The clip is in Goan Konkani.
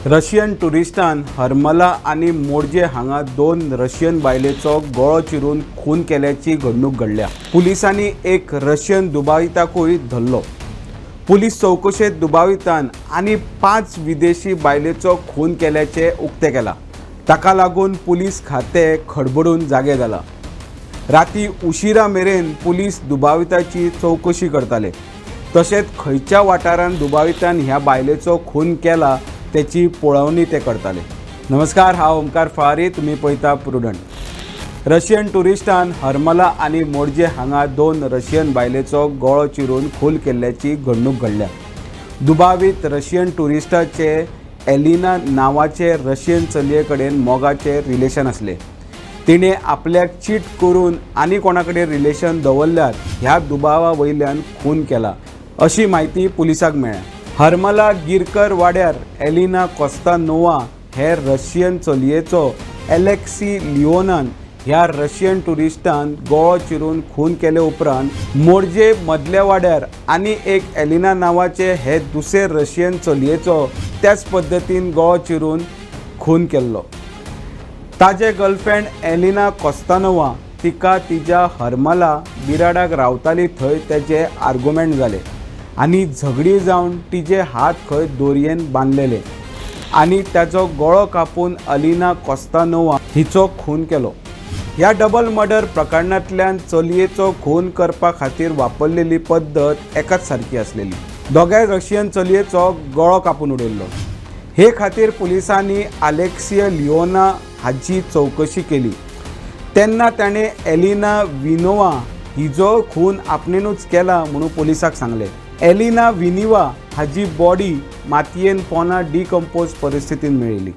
रशियन टुरिस्टान हरमला आनी मोरजे हांगा दोन रशियन बायलेचो गळो चिरून खून केल्याची घडणूक घडल्या. पुलिसांनी एक रशियन दुबाविताकूय धरलो. पुलीस चवकशेंत दुबावितान आनी 5 विदेशी बायलेचो खून केल्याचें उक्तें केलां. ताका लागून पुलीस खातें खडबडून जागें जालां. राती उशिरा मेरेन पुलीस दुबाविताची चवकशी करताले. तशेंच खंयच्या वाठारांत दुबावितान ह्या बायलेचो खून केला तेची पळोवणी ते करताले. नमस्कार, हांव ओमकार फळारी, तुमी पळयता प्रुडंट. रशियन टुरिस्टान हरमला आनी मोरजे हांगा दोन रशियन बायलेचो गळो चिरून खून केल्ल्याची घडणूक घडल्या. दुबावीत रशियन टुरिस्टाचे एलिना नांवाचे रशियन चलये कडेन मोगाचे रिलेशन आसले. तिणें आपल्याक चीट करून आनी कोणा कडेन रिलेशन दवरल्यात ह्या दुबावा वयल्यान खून केला अशी म्हायती पुलिसांक मेळ्ळ्या. हरमला गिरकर वाड्यार एलिना कोस्तानोवा हे रशियन चलयेचो एलेक्सी लिओनान ह्या रशियन टुरिस्टान गळो चिरून खून केले उपरांत मोरजे मदल्या वाड्यार आनी एक एलिना नांवाचे हे दुसरे रशियन चलयेचो त्याच पद्दतीन गळो चिरून खून केल्लो. ताजे गर्लफ्रेंड एलिना कोस्तानोवा तिका तिच्या हरमला बिराडाक रावताली थंय तेजे आर्गुमेंट जाले आनी झगडी जावन तिजे हात खंय दोरयेन बांदलेले आनी ताचो गळो कापून अलिना कोस्तानोवा हिचो खून केलो. ह्या डबल मर्डर प्रकरणांतल्यान चलयेचो खून करपा खातीर वापरलेली पद्दत एकाच सारकी आसलेली. दोगांय रशियन चलयेचो गळो कापून उडयल्लो. हे खातीर पुलिसांनी आलेक्सिय लिओना हाची चवकशी केली तेन्ना ताणें एलिना विनोवा हिजो खून आपणेनूच केला म्हणून पुलिसाक सांगलें. एलिना विनिवा हाजी बॉडी मातयेन पोना डिकम्पोज परिस्थितीन मेळिल्ली.